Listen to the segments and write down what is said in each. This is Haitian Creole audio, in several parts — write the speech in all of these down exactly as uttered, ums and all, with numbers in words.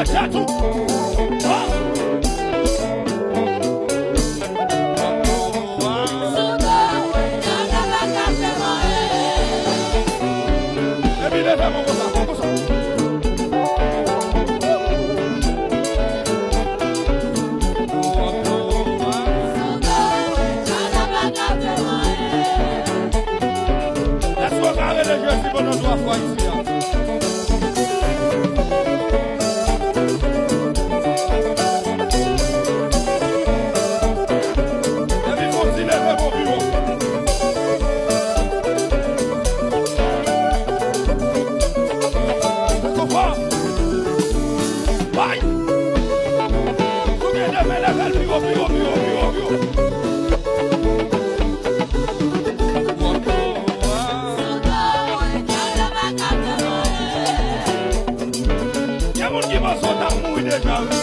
Tèt ou. Epi leve men w konsa, konsa. Èske w ka rele Jezi pandan twa fwa isi a? Epi fò w di leve men w pi wo. Konsa. Bay! Soulye de men, leve l pi wo, pi wo, pi wo, pi wo, pi wo. Gen moun ki panse w t ap mouri deja, wi.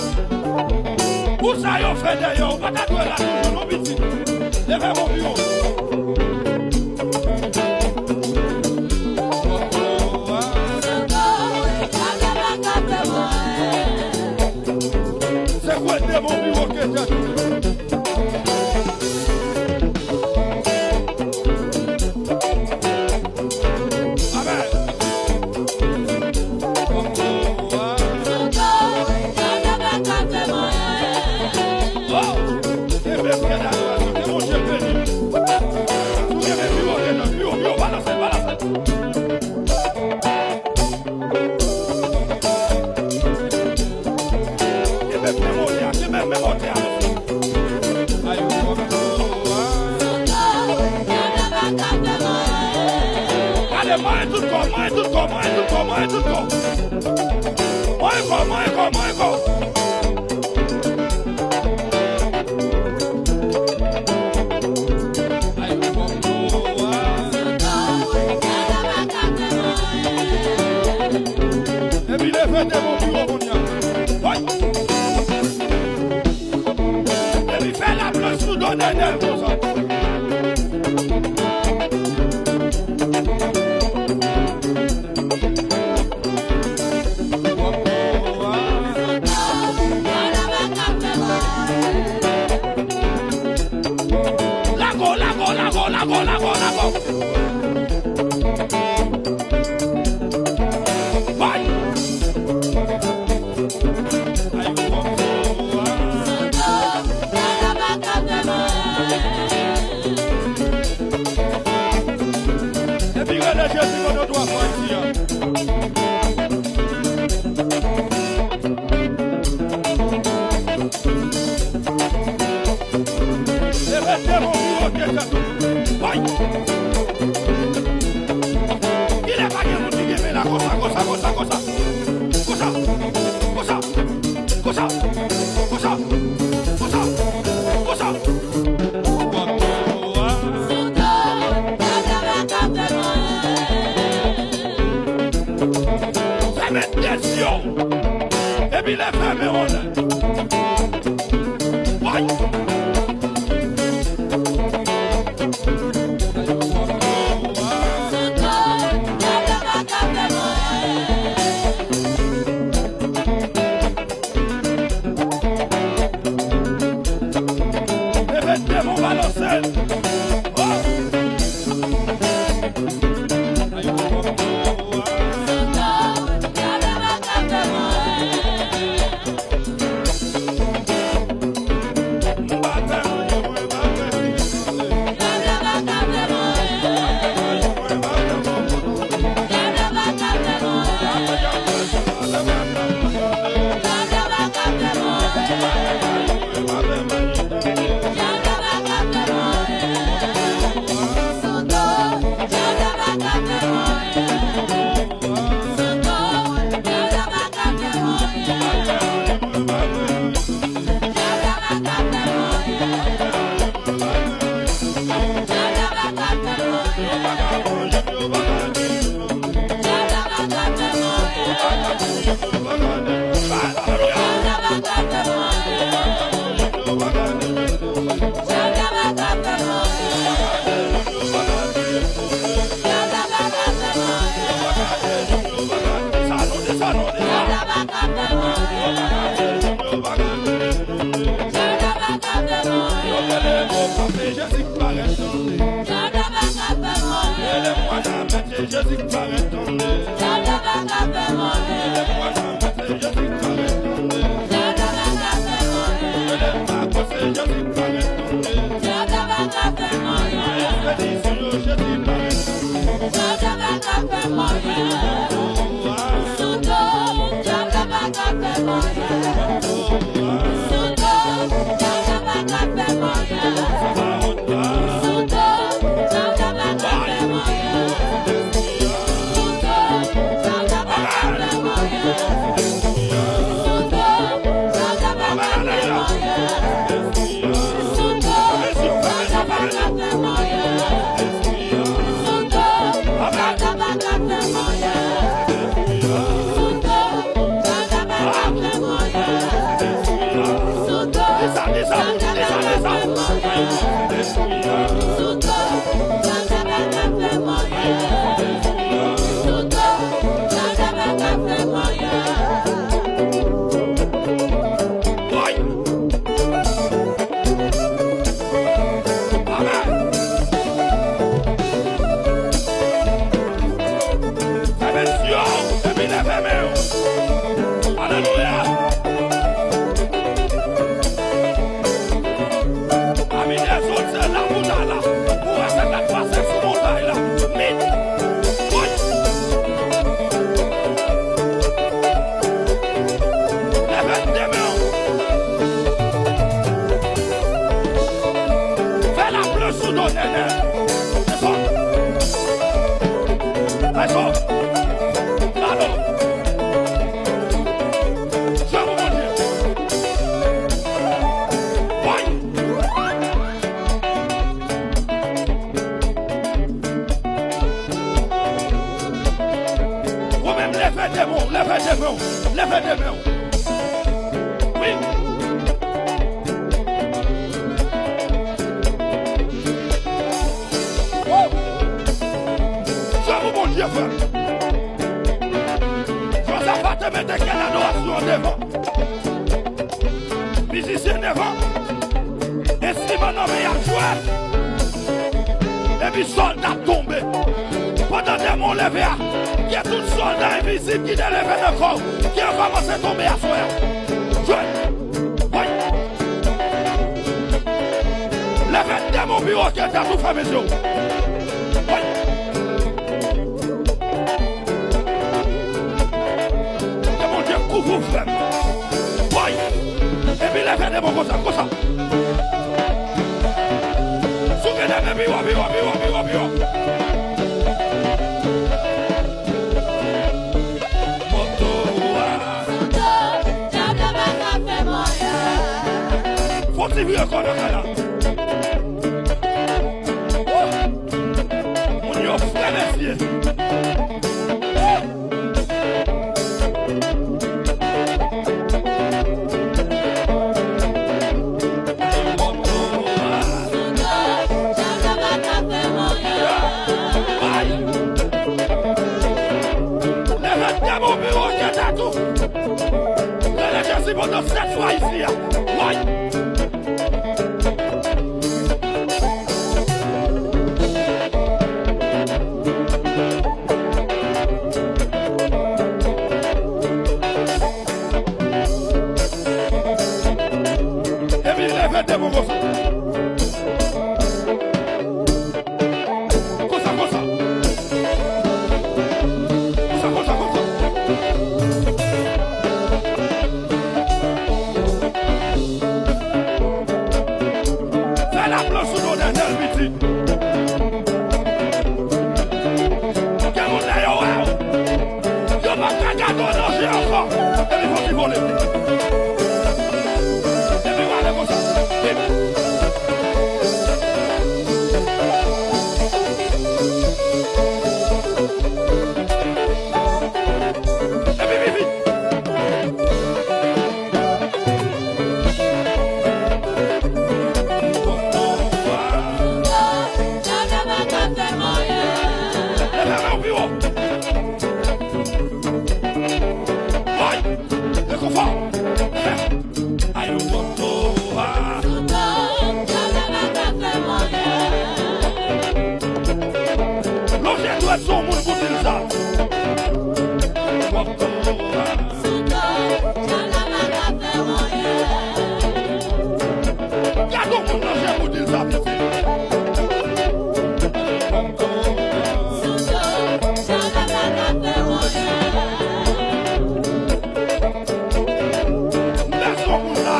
Pou sa yo fè dèyè w, ou pa ta dwe la toujou, non, pitit. Leve men w pi wo. Sekwe demon pi wo ke tèt ou. Amèn. Oh! Kenbe pyè dadorasyon, ke Bondye beni. Si w kenbe pi wo ke tèt ou, pi wo, pi wo, balanse, balanse. Kenbe men motè a, kenbe men motè a. Ale, manyen tout kò, manyen tout kò, manyen tout kò, manyen tout kò. Manyen kò, manyen kò, manyen kò. Epi leve demon pi wo kounye a. Woy! Epi fè laplanch sou do Nènèl konsa. Lago, lago, lago, lago, lago, lago. Bay! Epi rele Jezi pandan twa fwa isi a. Leve demon pi wo ke tèt ou. Bay! Kilè pa gen moun ki gen men la konsa, konsa, konsa, konsa. Konsa, konsa, konsa, konsa, konsa, konsa. Fèmen de zye w. Epi leve men w anlè. Woy! Leve demon balanse. Oh! Fè men yo, epi leve men yo. Alelouya. Ami dezòd, se la pou n al la. Pou wè sa k ap pase sou montay la. Mit. Woy. Leve de men w. Fè lapli sou do Nènè. Desann. Desann. Gade. Jwe pou Bondye. Woy. Ou menm leve de men w, leve de men w, leve de men w. Wi. Woo! Sa pou Bondye fè. Jozafa te mete kèn adorasyon an devan. Mizisyen devan. Enstriman nan men y ap jwe. Epi sòlda tonbe. Pandan demon leve a, gen tout sòlda envizib ki te leve nan kò w, ki yo kòmanse tonbe aswè a. Jwe! Woy! Leve demon pi wo ke tèt ou, fèmen zye w. Woy! Ke Bondye kouvri w, frè m. Woy! Epi leve de men w konsa, konsa. Souke de men pi wo, pi wo, pi wo, pi wo, pi wo. Moto a. Fò ti vire kò nan kay la. Woo! Moun yo fre, mesye. Leve de men w pi wo ke tèt ou. Rele Jezi pandan sèt fwa isi a. Woy! Epi leve de men w konsa. Konsa, konsa. Konsa, konsa, konsa. Fè lapli sou do Nènèl, pitit. Gen moun lè yo wè w, yo p ap ka gade w nan je ankò. Epi fò w vole. Epi w ale konsa. Vip. Epi vip, vip. Leve men w pi wo. Woy! Rekonfò. Ayopoto a. Lonje dwèt sou yon moun pou di l Gade yon moun nan je pou di l sa piti. Lèse yon moun la.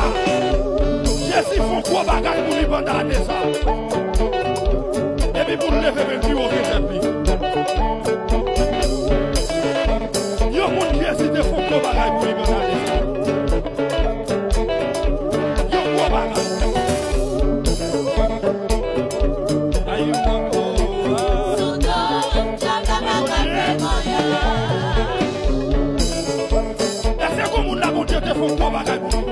Jezi fè yon gwo bagay pou li pandan ane sa. Epi pou l leve men l pi wo ke tèt li. Yon moun Jezi te fè yon gwo bagay pou li pandan ane sa. Yon gwo bagay. Ay, Èske gon moun la Bondye te fè yon gwo bagay pou li?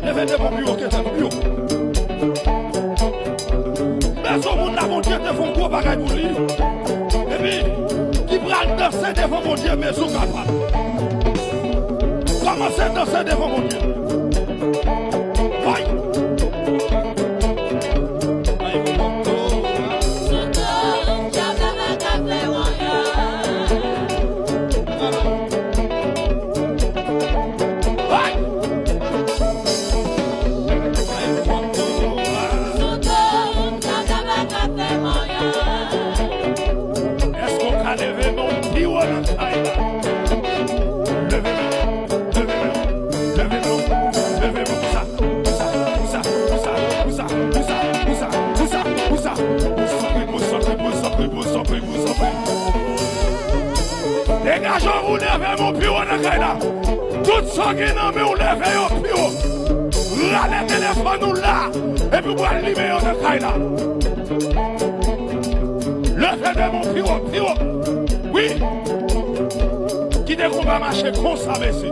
Leve de men pi wo ke tèt ou, pi wo. Èske gon moun la Bondye te fè yon gwo bagay pou li? Epi, ki pral danse devan Bondye, men sou kapab. Kòmanse danse devan Bondye. Woy! Èske w ka leve men w pi wo nan kay la? Leve men w, leve men w, leve men w, leve men w konsa, konsa, konsa. Degaje w, leve men w pi wo nan kay la. Tout sa w gen nan men w, leve yo pi wo. Rale telefòn ou la, epi w pral limen yo nan kay la. Leve de men w pi wo, pi wo. Wi. Kite konba mache konsa, mesye.